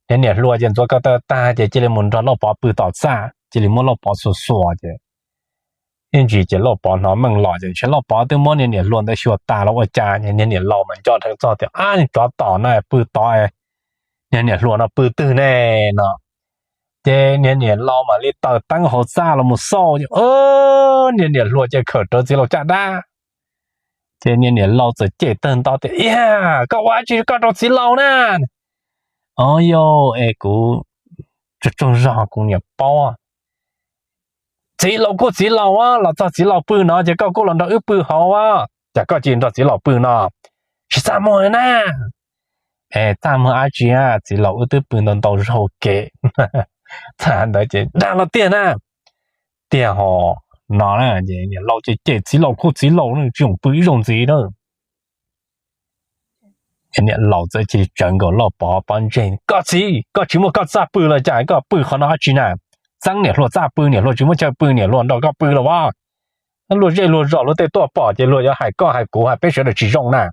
Niag niam hluas ces ntxuav ko taw tag ces cia li mus nrog Lauj Pov pw tom txaj, cia li muab Lauj Pov xuas xuas ces ib ntsis ces Lauj Pov hnov meej los ces ntshe Lauj Pov twb muab niag niam hluas ntawd xyuas tas los ua cas, niag niam laus mas nco dheev txog tias, Ab, tsov tom no pw tod, niag niam hluas no pw twg ne? No ces niag niam laus mam li taws teeb hauv txaj los mus xauj ces niag niam hluas ces khawm rawv txiv laus caj dab. Ces niag niam laus txawm cem tawg nto tias, Iab, koj ua dab tsi koj rau txiv laus na? Au yog es kuv tsaug tsaug zog kuv niam paub. Txiv laus kuj txiv laus, los txog txiv laus pw no ces koj kuj los nrog wb pw hauv, cas koj cia li nrog txiv laus pw no? Tsis txaj muag na. Es txaj muag dab tsi, txiv laus wb twb pw ntau ntau zaug kev. Txaj ntawd ces dag los tiag na. Tiag ho no. Niam laus ces cem txiv laus kuj txiv laus, tsis txhob pw ib zaug ntxiv na. Niam laus txawm cia li tsawv nkaus Lauj Pov pob ntseg, Koj txiv, koj tsis muaj koj txaj pw los cas koj pw qhov no dab tsi na? Txeeb niam hluas txaj pw, niam hluas tsis muaj chaw pw, niam hluas nrog koj pw los as? Luag zej luag zos luag tej tuaj pom ces luag yuav hais koj hais kuv hais peb sawv daws tsis zoo na.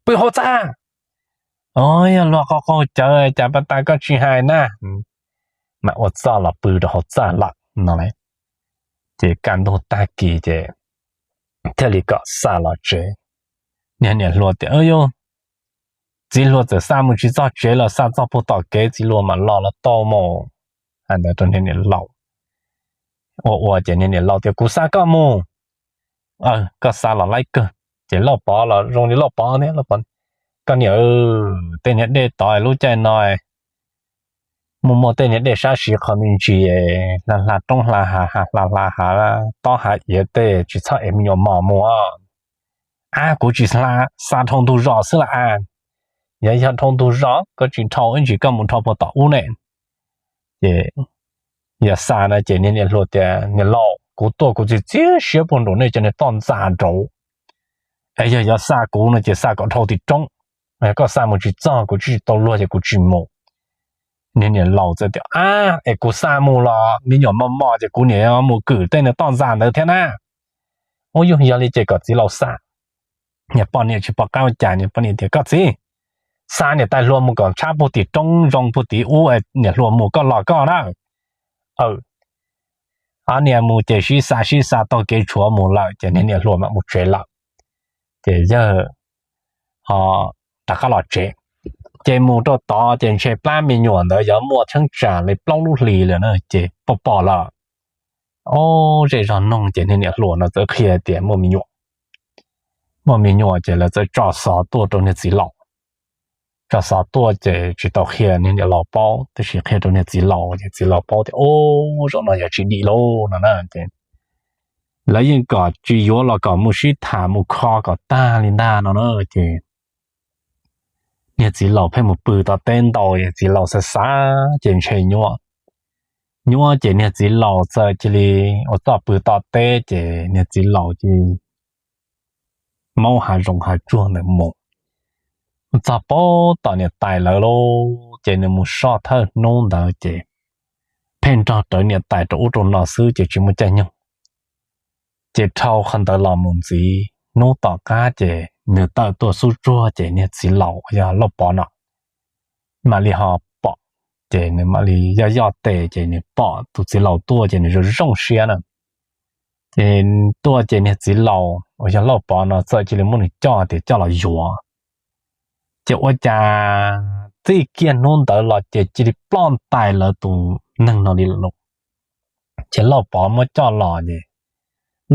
Pw hauv txaj. Yog luag qaug qaug cawv cas pas tas koj tsis hais na. Mas ua txuj los pw rau hauv txaj lawm no. Ces kaj ntug tag kis ces thiaj li kom xa los tsev. Niag niam hluas tias, Yog txiv hluas txawm xa mus tsis txog tsev los xa txog puag tom kev txiv hluas mam los los tau mas. Hais ntawd rau niag niam laus. Ua ua ces niag niam laus tias, Kuv xa koj mus. Koj xa los laib kawg. Ces Lauj Pov los zoo li Lauj Pov thiab, Lauj Pov, Koj niam, tej niag dej tod lub caij no muaj muaj tej niag dej sab siv qhov me ntsis, hla hla roob hla hav, hla hla hav, tob hav iav tej, tsis txhob es me nyuam mos mus. Ab, kuv tsis hla, xa dhau ntug zos xwb las as. yog yog dhau ntug zog koj tsis dhau ib ntsis koj mus dhau puag tom ub ne. Ces yog xa no ces niag niam hluas tias, Niam laus, kuv tuaj kuv txiav txiav siab puag nraum nej cov niag toj ntxas nraud, es yog yuav xa kuv no ces xa kom dhau tim roob. Koj xa mus tsis txog kuv tsis tau luag ces kuv tsis mus. Niag niam laus txawm tias, Ab, es kuv xa mus los me nyuam mos mos ces kuv niam mus kwm tej niag toj ntxas ntawd thiab na. Ub, yog li ces kom txiv laus xa. Niag poj niam tsis pom qab ua cas, niag poj niam tias, Koj txiv, xa niam tais hluas mus kom tshab puag tim roob zoo puag tim ub, niam hluas mus koj los koj na. Ob niag mus ces sib xa sib xa taug kev tshuav mus lawm ces niag niam hluas mam mus tsev lawm. Ces yawg ho rov qab los tsev. Ces mus rau tod ces ntshe plab me nyuam ntawd yuav muaj cheeb tsam li plaub lub hlis lawm na ces pom pom lawm. Ob, zej zog noog ces niag niam hluas no txawm qhia tias muaj me nyuam. Muaj me nyuam ces lawv txawm tso xov tuaj rau niag txiv laus. Tso xov tuaj ces tsis tau qhia niag niam laus paub, tab sis qhia rau niag txiv laus ces txiv laus paub tias, Ub, zaum no yog tsis dim lauj no na. Ces lawv yeej kom tsis yuav los kom mus sib tham mus kho kom tag li ntag no na. Ces niag txiv laus pheej mus pw tom teb ntau, txiv laus xav xav ces ntshe nyuaj. Nyuaj ces niag txiv laus txawm cia li ua txuj pw tom teb ces niag txiv laus cia li maub hav zoov hav tsuag ntawd mus. Mus txog puag tom niam tais lawv lauj, ces nws mus soj thawj hnub ntawd ces pheej nrog rawv niam tais rau ub rau no xwb ces tsis muaj caij nyoog. Ces dhau qhov ntawd los mus ntxiv, hnub tom qab ces nws tawm tuaj xub tsuag ces niag txiv laus yog Lauj Pov no mam li ho pom, ces nws mam li yoj yoj tes ces nws pom tus txiv laus tuaj ces nws zoo zoo siab na. Ces tuaj ces niag txiv laus uas yog Lauj Pov no txawm cia li muab nws coj tias coj los yuav. Ces ua cas txij kiag hnub ntawd los ces cia li ploj ntais lawv tus neeg no li lawm lauj. Ces Lauj Pov muab coj los ces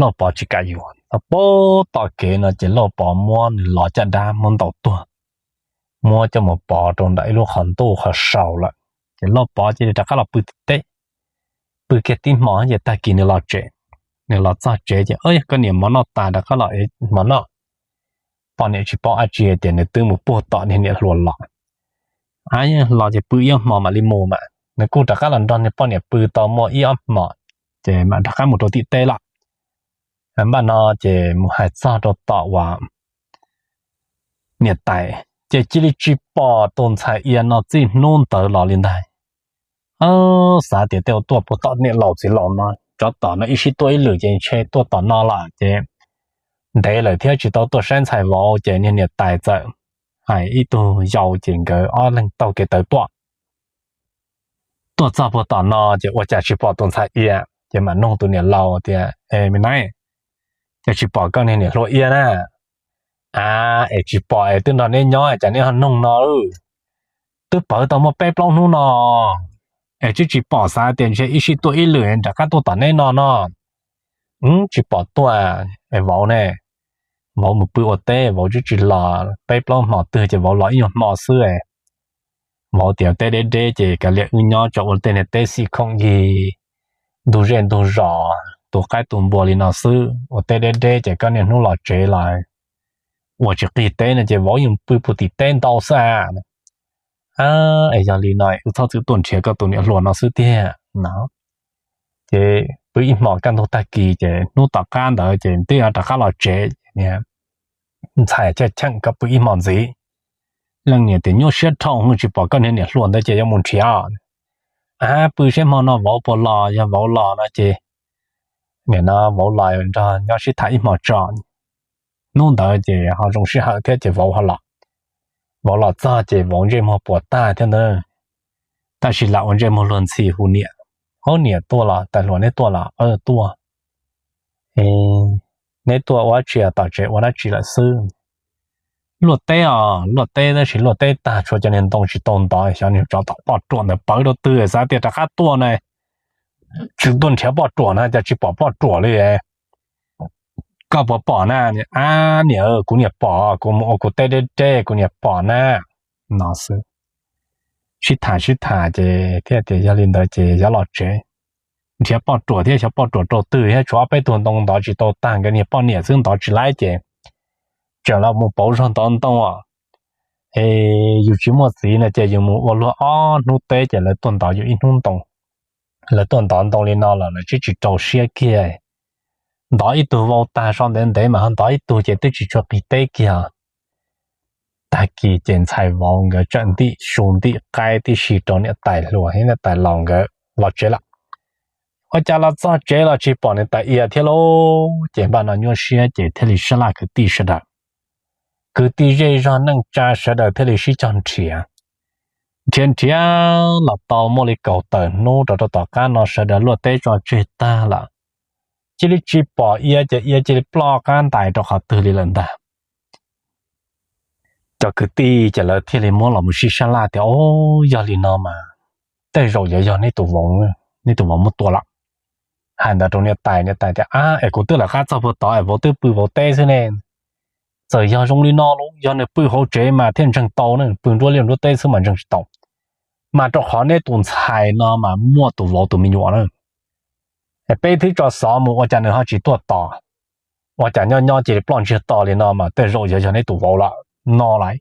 Lauj Pov tsis kam yuav, txog puag tom kev no ces Lauj Pov muab nws los caj dab muab ntaus tuag, muab coj mus pov rau ntawm ib lub qhov ntuj qhov saud lawm. Ces Lauj Pov cia li rov qab los pw tim teb, pw kiag tib hmo ces tag kis nws los tsev. Nws los txog tsev ces, Koj niam mov noj tas rov qab los mov noj. Poj niam tsis paub dab tsi tias nws twb mus puag tom niag niam hluas los. Ab, los ces pw ib ob hmo mam li mus mas. Nws kuj rov qab los nrog niag poj niam pw tau muaj ib ob hmo ces mam rov qab mus rau tim teb lawm. Npaj no ces mus hais txog rau tom uas niam tais ces cia li tsis pom tus ntxhais ia no txij hnub ntawd los li ntag. Xav tias tej uas tuaj puag tom niam laus txiv laus no, tsov tom no ib sij tuaj ib lwm ces ntshe tuaj tom no lawm ces ntev lawm thiab tsis tau tuaj saib ntxhais vauv ces niag niam tais txawm hais ib tug yau ces nkawd ob leeg taug kev tawv tuaj. Tuaj txog puag tom no ces ua cas tsis pom tus ntxhais ia, ces mam nug tus niam laus tias, Es me nab, cas tsis pom koj niag niam hluas ia na? Ab, es tsis pom es twb nrog neb nyob cas neb ho nug no? Twb pawv tau muaj peb plaub hnub no es twb tsis pom, xav tias ntshe ib sij tuaj ib lwm rov qab tuaj tom neb no no. Tsis pom tuaj es vauv ne, vauv mus pw ua teb, vauv twb tsis los peb plaub hmo twg ces vauv los ib nyuag hmo xwb. Vauv tias teb deb deb ces kav liam wb nyob tso ua tej niag teb xij khoom yig ntug zej ntug zos, tu qaib tu npua li no xwb, ua teb deb deb ces koj niaj hnub los tsev los ua tsis qig teb no ces vauv yeej pw puag tim teb ntau xwb a. Es yog li no wb txhob txwm tuaj nrhiav koj tus niam hluas no xwb tiag no. Ces pw ib hmo kaj ntug tag kis ces hnub tom qab ntawd ces twb yuav rov qab los tsev. Ntxhais, cheem koj pw ib hmo ntxiv, leej niam tias nyuaj siab dhau tsis pom koj niag niam hluas ntawd ces yuav mus nrhiav. Ab, pw seb hmo no vauv puas los, yog vauv los no ces nim no vauv los nrog nyob sib tham ib hmo tso. Hnub ntawd ces ho zoo sij hawm thiab ces vauv ho los. Vauv los txog ces vauv ntsej muag puas tag thiab ntag, tab sis lam ua ntsej muag luag ntxhi hu niam. Ob, niam tuaj los, tais hluas neb tuaj los? Tuaj. Neb tuaj ua dab tsi, tom tsev ua dab tsi lawm xwb? Luaj teb os, luaj teb tab sis luaj teb tag tshuav cov niag ntoo tsis tau ntov, xyov niag tsov tom poj ruam ntawd pawv rau twg xav tias rov qab tuaj na, tsis tuaj nrhiav poj ruam na cas tsis pom poj ruam li. Koj puas pom na? Ab niam, kuv niam pom, kuv mus ua kuv teb deb deb kuv niam pom na no xwb. Sib tham sib tham ces thiaj tias yog li ntawd ces yuav los tsev nrhiav poj ruam thiab, xyov poj ruam rau twg thiab, tshuav ob peb tug ntoo ntov tsis tau tag, nkawd niag poj niam xwb ntov tsis laib ces tseem los mus pauv zog ntov ntoo os. es yus tsis muaj txiv no ces yus mus ua luag ob hnub teb ces lawv tuaj ntov yus ib hnub ntoo. Lawv tuaj ntov ntoo li no los lawv twb tsis rau siab kiag, ntov ib tug vau tag so ntev ntev mas ho ntov ib tug ces twb tsis tshua qis teb kiag. Tag kis ces ntxhais vauv nkawd txawm ntim su ntim qaib tib si rau niam tais hluas thiab niam tais laus nkawd los tsev lawm. Ua cas los txog tsev los tsis pom niam tais Ia thiab lauj. Ces npaj no nyuaj siab ces thiaj li sab laj kwv tij sawv daws, kwv tij zej zog neej tsa sawv daws thiaj li sib cog nrhiav. Nrhiav nrhiav los tau muaj li kaum tawm hnub rau rau tom qab no sawv daws luaj teb tso tseg tag lawm, cia li tsis pom Ia ces Ia cia li ploj qab ntais rau qhov twg li lawm ntag. Cov kwv tij ces lawv thiaj li muab los mus sib sab laj tias, Au, yog li no mas tej zaum yuav yog neb tus vauv, neb tus vauv muab tua lawm. Hais ntawd rau niam tais, niam tais tias, Ab, es kuv twb lawv qab txog puag tod es vauv twb pw vauv teb xwb ne. Txawm yog zoo li no los yog nws pw hauv tsev mas thiaj ntseeg tau ne, pw nruab liaj nruab teb xwb mas ntseeg tsis tau. Mas rau qhov neb tus ntxhais no mas muaj tus vauv tus me nyuam na. Peb twb tso xov mus ua cas nws ho tsis tuaj tos, ua cas nyob nyob cia li ploj ntsiag to li no mas tej zaum yuav yog neb tus vauv lawm no lawm.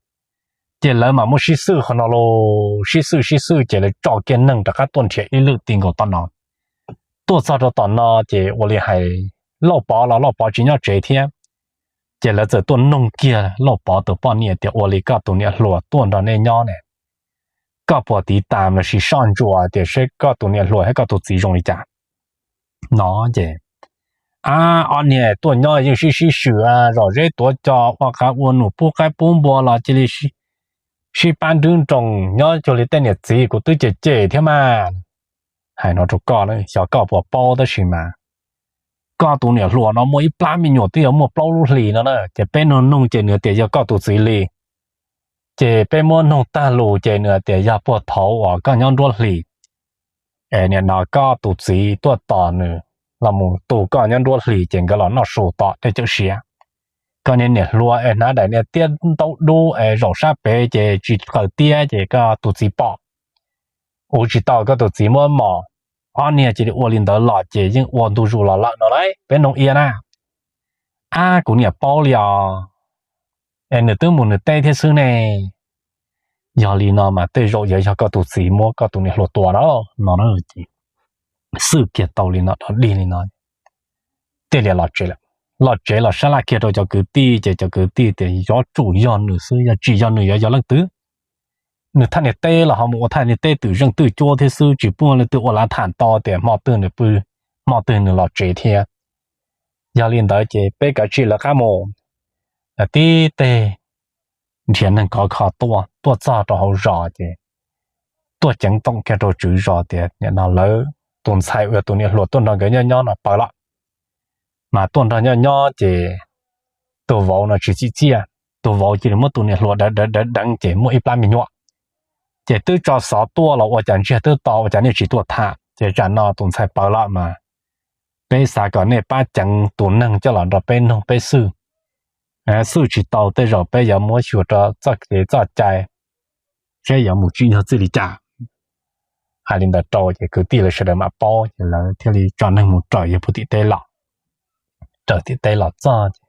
Ces lawv mas muab sib xwm qhov no los sib xwm sib xwm ces lawv tso kiag neeg rov qab tuaj nrhiav ib lwm ti nkaus tom no. Tuaj txog rau tom no ces ua li hais Lauj Pov los Lauj Pov tsis nyob tsev thiab. Ces lawv txawm tuaj noog kiag Lauj Pov tus poj niam tias, Ua li koj tus niam hluas tuaj nrog nej nyob ne, koj puas tiv tas los sis soj ntsuam tias seb koj tus niam hluas thiab koj tus txiv zoo li cas? No ces, Ab, ob niag tuaj nyob yeej sib sib swm, zom zeb tuav cos, ua qav ua num, pub qaib pub npua los cia li sib pab nrub nroos, nyob cuag li tej niam txiv, kuv twb cem cem thiab mas. Hais no rau koj, xyov koj puas paub tab sis mas koj tus niam hluas no muaj ib plab me nyuam twb yuav muaj plaub lub hlis no na, ces peb noog noog ces nws tias yog koj tus txiv li. Ces peb muab noog tag lus ces nws tias yog puag thaum uas koj nyob nruab hlis, es nim no koj tus txiv tuaj tos nws los mus tu koj nyob nruab hlis ces nkawd los noj su tom tej cawm siav. Koj niag niam hluas es hnav daim niag tiab ntaub dub es zaum sab pem ces tsis qaws tiab ces koj tus txiv pom, ua tsis tau koj tus txiv muab mos. Ob niag cia li ua li ntawd los ces yeej ua ntu zus los lawm no lauj, peb noog Ia na. Ab, kuv niam paub li os, es nws twb mus nws teb thiab xwb ne. Yog li no mas tej zaum yuav yog koj tus txiv muab koj tus niam hluas tua na, no ces xwm kiag tau li no dog dig li no, thiaj li los tsev lawm. Los tsev los sab laj kiag rau cov kwv tij ces cov kwv tij tias yuav tsum yog nws xwb, yog tsis yog nws yuav yog leej twg? Nws thaj niag teb los ho mus ua thaj niag teb twm zeej twj cuab thiab xwb, tsis pub leej twg ua lav tham tau tias hmo twg nws pw, hmo twg nws los tsev thiab. Yog li ntawd ces peb kav tsij lawv qab mus. Tib teg nrhiav neeg khov kho tuaj, tuaj txog rau hauv zos ces tuaj ceev toom kiag rau tswv zos tias nim no lawv tus ntxhais uas yog tus niam hluas tuaj nrog nkawd nyob nyob no paws lawm. Mas tuaj nrog nyob nyob ces tus vauv no tsis txim txiaj, tus vauv cia li muab tus niam hluas deev deev deev deev ces muaj ib plab me nyuam. Ces twb tso xov tuaj los ua cas ntsiag twb to, ua cas nej tsis tuaj tham? Ces tsam no tus ntxhais paws lawm mas peb xav kom nej pab ceev tus neeg coj los nrog peb noog peb xwb. Xwb tsis tau tej zaum peb yuav muab xyuas rau txoj kev txoj cai seb yuav mus tsim nyog txij li cas. Hais li ntawd rau ces kwv tij lawv sawv daws mam paub ces lawv thiaj li tso neeg mus raws yawg puag tim teb los. Raws tim teb los txog ces,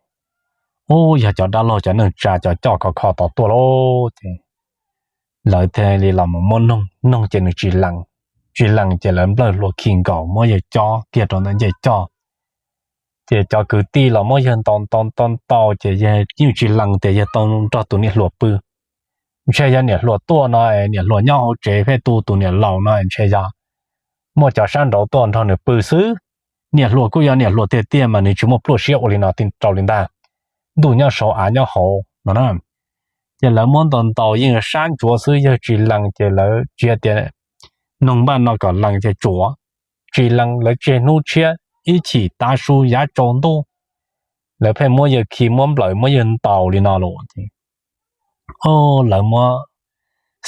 ub, yog cov dab laug cov neej tsa cov coj khov kho tod tuaj lauj. Ces lawv thiaj li los mus muab noog, noog ces nws tsis lees, tsis lees ces lawv nplawg hlua khi nkaus muab yawg cob kiag rau ntawm ncej coj. Ces cov kwv tij los muab yawg ntaus ntaus ntaus ntaus ces yawg yeej tsis lees tias yawg tau nrog tus niam hluas pw. Ntshe yog niam hluas tuaj no, niam hluas nyob hauv tsev pheej tu tus niam laus no ntshe yog muaj cov sab nraud tuaj nrog nws pw xwb. Niam hluas kuj yog niam hluas tiag tiag mas nws tsis muaj pluaj siab ua li no rau li ntag. Ntuj nyob saud av nyob hauv no na. Ces lawv muab ntaus ntaus yeej sab ntsuav xwb, yawg tsis lees ces lawv tsis hais tias noog npaj no kom lees ces tsuav, tsis lees lawv tseg hnub tshiab ib chim tav su yav tsaus ntuj, lawv pheej muab yawg khi muab nplawm muab yawg ntaus li no los ces lawv muab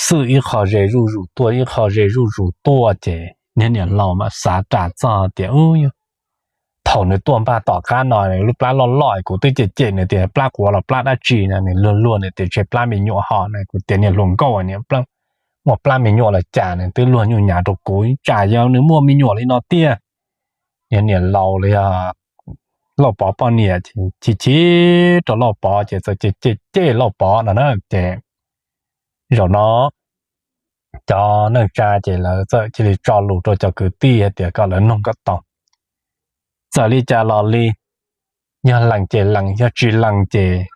xwb ib qho ze zuj zus tuaj ib qho ze zuj zus tuaj ces niag niam laus mas xav ras txog tias thaum nws tuaj npaj tom qab no lub plab loj loj, kuv twb cem cem nws tias plab quav los plab dab tsi no, nws luag luag nws tias tseg plab me nyuam ho na, kuv tias niag hluas nkauj, muaj plab me nyuam los cas nws twb luag nyuj nyav rau kuv, tsam yog nws muaj me nyuam li no tiag. Niag niam laus los yog Lauj Pov poj niam chim chim rau Lauj Pov ces txawm cem cem Lauj Pov no na ces Zaum no cov neej tsa ces lawv txawm cia li tso lus rau cov kwv tij hais tias kom lawv noog kom tau, txawm li cas los li, yog lees ces lees, yog tsis lees ces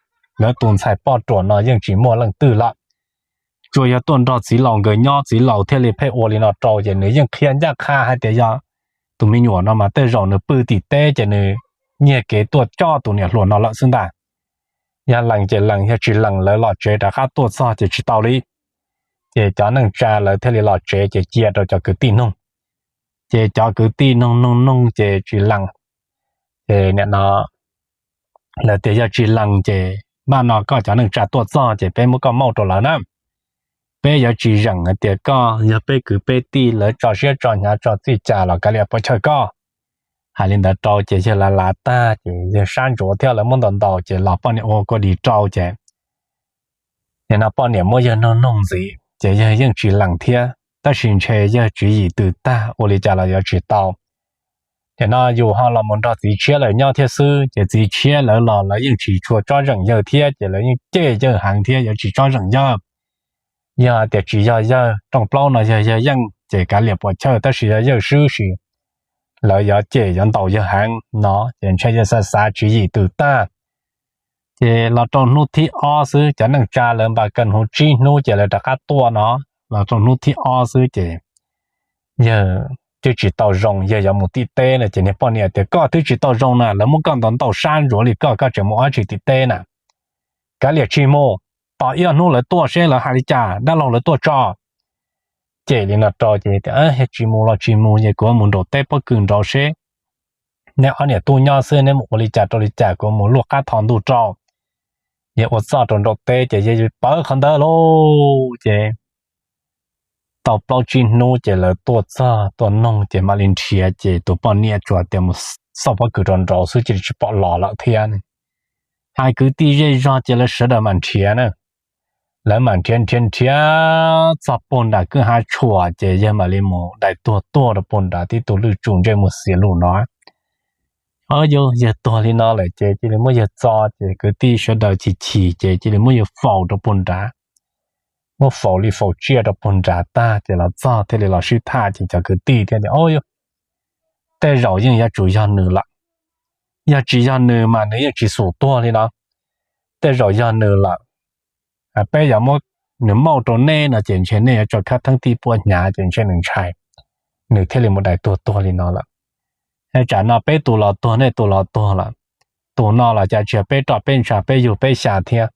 lawv tus ntxhais poj ruam no yeej tsis muaj leej twg lawm. Tsuas yog tuaj nrog txiv laus nkawd nyob, txiv laus thiaj li pheej ua li no rau, ces nws yeej qhia ncaj qha hais tias yog tus me nyuam no mas tej zaum nws pw tim teb ces nws nyiag kev tuaj coj tus niam hluas no lawm xwb ntag. Yog lees ces lees, yog tsis lees lawv los tsev rov qab tuaj txog ces tsis tau li. Ces cov neej tsa lawv thiaj li los tsev ces cia rau cov kwv tij noog. Ces cov kwv tij noog noog noog ces tsis lees. Ces nim no lawv tias yog tsis lees ces npaj no koj cov neej tsa tuaj txog ces peb muab koj mauj rau lawv na. Peb yuav tsis zeem hais tias koj yog peb kwv peb tij, lawv tso siab tso hnyav tso txij cas los kav liam puas chawj koj. Hais li ntawd rau ces yawg lav lav tag ces yawg sab ntsuav thiab lawv muab ntaus ntaus ces los poj niam ua kua dis rau ces nim no poj niam muab yawg noog noog ntxiv ces yawg yeej tsis lees thiab, tab sis ntshe yawg tswv yim twb tag, ua li cas los yuav tsis tau. Nim no yus ho los mus nrog txiv tshiab lawv nyob thiab xwb, ces txiv tshiab lawv los lawv yeej tsis tshua tsob zeem yawg thiab, ces lawv yeej cem yawg heev thiab yuav tsis tsob zeem yawg. Yog tias tsis yog yawg, rooj plaub no yog yawg yeej ces kav liam puas chawj, tab sis yog yawg swb ces lawv yuav cem yuav ntaus yawg heev no, ces ntshe yawg xav xav tswv yim twb tag. Ces los rau hnub thib ob xwb, cov neej tsa lawv npaj kawg hnub tsib hnub ces lawv rov qab tuaj no. Los rau hnub thib ob xwb ces yawg twb tsis tau zoo, yawg yuav mus tim teb no ces niag poj niam tias koj twb tsis tau zoo na, lawv muab koj ntaus ntaus sab ntsuav li koj, koj tseem mus ua dab tsi tim teb na? Kav liam tsis mus, tos ib ob hnub lawv tuaj seb lawv hais li cas, dab laug lawv tuaj tso. Cem li no rau ces tias yog tsis mus los tsis mus, ces kuv mus nraum teb pob kws nraud seb neb ob niam tub nyob xwb, neb mus ua li cas rau li cas, kuv mus luaj qab tho ntuj rau. Yawg ua txoj rau nraum teb ces yawg pawv qhov ntawd lauj. Ces tau plaub tsib hnub ces lawv tuaj txog tuaj noog ces mam li nrhiav, ces tus poj niam tsuas tias mus xauj pob kws rau nraud xwb cia li tsis pom los lawm thiab. Hais kwv tij zej zog ces lawv sawv daws mam nrhiav na. Lawv mam nrhiav nrhiav nrhiav txog puag nram kwj hav tshuam ces yawg mam li mus dai tuag tuag rau puag nrad, tib tug lwj tsum ntsej muag xiav lus no. Yawg tuag li no lawm ces cia li muab yawg txo, ces kwv tij sawv daws chim chim ces cia li muab yawg faus rau puag nrad. Muab faus li faus tsiaj rau puag nrad tag ces los txog thiaj li los sib tham ces cov kwv tij thiaj tias, o, tej zaum yeej yuav tsum yog nws lawm. Yog tsis yog nws mas nws yeej tsis xum tuag li no. Tej zaum yog nws lawm, peb yuav muab nws mauj rau nej no ces ntshe nej yuav tso khab theeb tij puab hnyav ces ntshe nws ntshai, nws thiaj li mus dai tuag tuag li no lawm. Tsam no peb tus los tuag nej tus los tuag lawm, tus no los cas tsis yog peb roj peb ntsha peb yug peb xya thiab.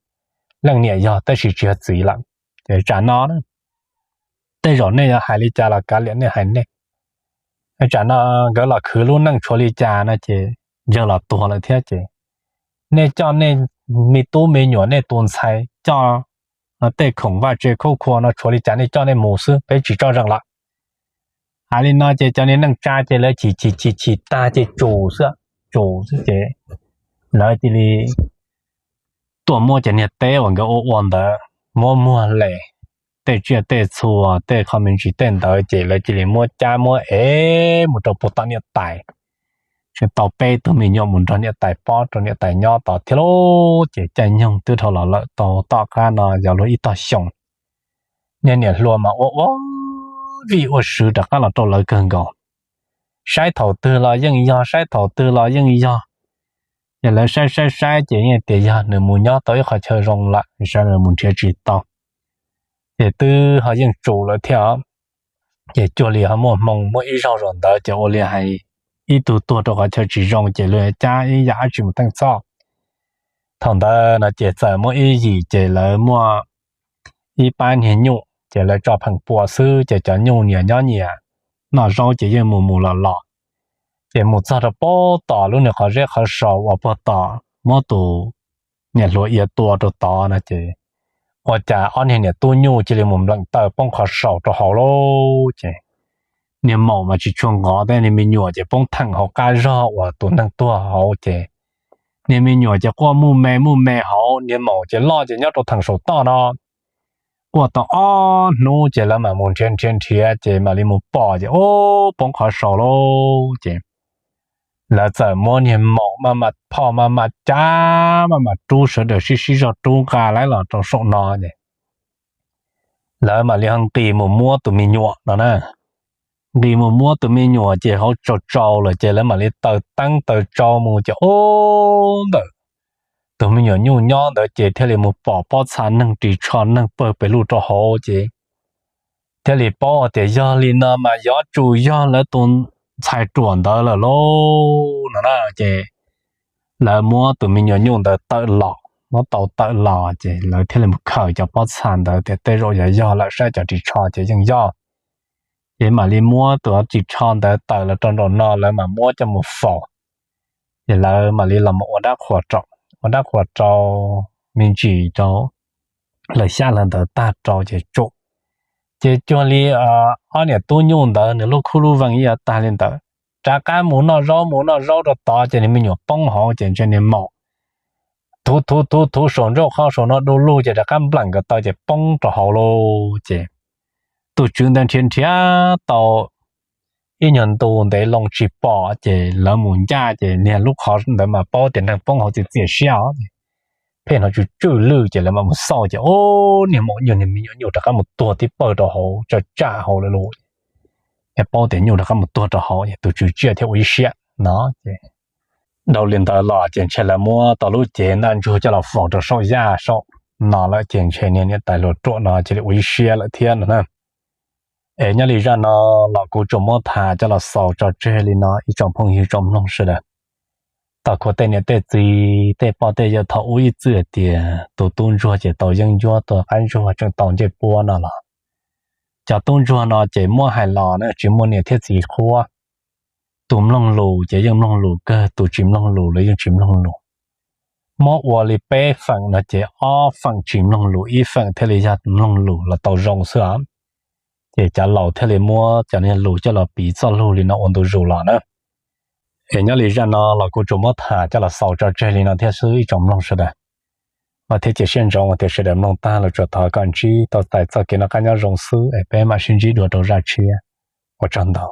Leej niam yog tab sis tsis yog txiv lawm. Ces tsam no tej zaum nej yuav hais li cas los kav liam nej hais nej. Tsam no nkawd los khwv lub neej tshuav li cas no ces yawg los tuag lawm thiab ces nej coj nej me tub me nyuam nej tus ntxhais coj tej khoom vaj tse khaub khua no tshuav li cas nej coj nej mus xwb, peb tsis tso zeem lawm. Hais li no ces cov niag neej tsa ces lawv chim chim chim chim tag ces tsum xwb, tsum xwb ces lawv cia li tuaj muab cov niag teb uas nkawd ua ua ntawd muab muag les, tej tsiaj tej txhu, tej qho me ntsis tej ntawd ces lawv cia li muab cab muab ev mus rau puag tom niam tais. Tseem tau peb tug me nyuam mus nrog niam tais pab rau niam tais nyob tod thiab lauj. Ces caij nyoog twb dhau los lawm tau tom qab no yog luag ib tog xyoo. Niag niam hluas mas ua ua vij ua sw rov qab los rau lawv kawg nkaus. Saib thaum twg los yeej yog, saib thaum twg los yeej yog. Ces lawv saib saib saib ces yeej tias yog nws mus nyob tau ib qho chaw zoo lawm, saib nws mus nrhiav tsis tau. Ces twb ho yeej tsum lawm thiab. Ces cuag li ho muaj hmoo muaj ib zaug zaum ntawd ces ua li hais ib tug tuag rau qhov chaw tsis zoo ces luag cab ib yam dab tsi mus theej txhoj. Thaum ntawd no ces txawm muaj ib yim ces lawv muaj ib pab niag nyuj ces lawv tso pheem pua xwb ces cov nyuj nyias nyob nyias, noj zaub ces yeej mus mus los los. Ces mus txog rau puag tom lub niag qhov zeb qhov sau uas puag tom muab tus niam hluas ia tua rau tod no ces ua cas ob niag niam tub nyuj cia li mus npleem taw poob qhov sau rau hauv lauj. Ces niag maum mas tsis tshua nqov thiab, niag me nyuam ces poob theem hauv qab zog uas tus neeg tuag hauv ces niag me nyuam ces quaj muj me muj me hauv, niag maum ces loj ces nyob rau theem saum toj no. Quaj tau ob hnub ces lawv mam mus nrhiav nrhiav nrhiav ces mam li mus pom ces ub poob qhov sau lauj. Ces lawv txawm muab niag maum maj mam phoj maj mam cab maj mam rub, sawv daws sib sib zog rub nqa lawv los rau saum no ces lawv mam li ho nqis mus muab tus me nyuam no na. Nqis mus muab tus me nyuam ces hauv tsau tsau lawm ces lawv mam li taws teeb taws tsau mus ces ub ntawm tus me nyuam nyuj nyob ntawd ces thiaj li mus pom pob txha neeg ris tsho neeg pawg pes lug rau hauv ces thiaj li paub tias yog li no mas yuav tsum yog lawv tus ntxhais ruam ntawd lawm lauj no na. Ces lawv muab tus me nyuam nyuj ntawd tawm los, muab tau tawm los ces lawv thiaj li mus khaws cov pob txha ntawd tias tej zaum yog yog lawm saib cov ris tsho ces yeej yog. Ces mam li muab tus ris tsho ntawd tawm los rau nraum no lawv mam muab coj mus faus. Ces lawv mam li los ua dab qhuas rau, ua dab qhuas rau me ntsis rau lawv xyab lawv ntawd tag rau ces tsum. Ces cuag li ob niam tub nyuj ntawd nws lub khub lub vees ib yam tag li ntawd, rov qab mus noj zaub mus noj zaub rau tod ces nws me nyuam poob hauv ces ntshe niag maum thuv thuv thuv thuv saum ntsauj qhov saum no du lug ces rov qab npleem nkaus taw ces poob rau hauv lauj. Ces tus tswv ntawd nrhiav nrhiav tau ib nyuag ntu ntev loo tsis pom ces lawv mus ncaj ces niag lub qhov ntawd mas paub tias neeg poob hauv txias txias siab os. Pheej hnov tsw tswj lwj ces lawv mam mus xauj ces ub, niag maum nyuj niag me nyuam nyuj rov qab mus tuag tib pawg rau hauv tsam tsam hauv lawm lauj. Paub tias nyuj rov qab mus tuag rau hauv es tus tswv tsiaj thiaj ua ib siab no ces dhau li ntawd los ces ntshe lawv muab tau lub cev ntaj ntsuag coj los faus rau saum yaj saum no lawm ces ntshe niag niam tais hluas ruam no cia li ua ib siab lawm thiab no na. Es nyob li zaj no los kuv tsuas muab tham coj los xaus tso tseg li no ib tsoom phooj ywg tsoom mloog sawv daws. Thov kom tej niam tej txiv tej poj tej yawm thaum ub ib txwm hais tias tus tub ntsuag ces tau yeeb ncuab, tus qaib ntsuag tseem tau ncej puab no los, cov tub ntsuag no ces muab hais los na tsis muaj niam thiab txiv qhuab. Tus mloog lus ces yeej mloog lus kawg, tus tsis mloog lus los yeej tsis mloog lus. Muab ua li peb feem no ces ob feem tsis mloog lus, ib feem thiaj li yog mloog lus los tau zoo xwb os. Ces cov laus thiaj li muab cov niag lus coj los piv txoj lus li no ua ntu zus los na. Es nyob li zaj no los kuv tsuas muab tham coj los xaus tso tseg li no thiab xwb ib tsoom mloog sawv daws. Vam thiab cia siab ntsoov tias sawv daws mloog tag los tsuas thov kom ntsib tau txais txoj kev noj qab nyob zoo xwb es peb mam sib ntsib dua rau zaj tshiab. Ua tsaug ntau.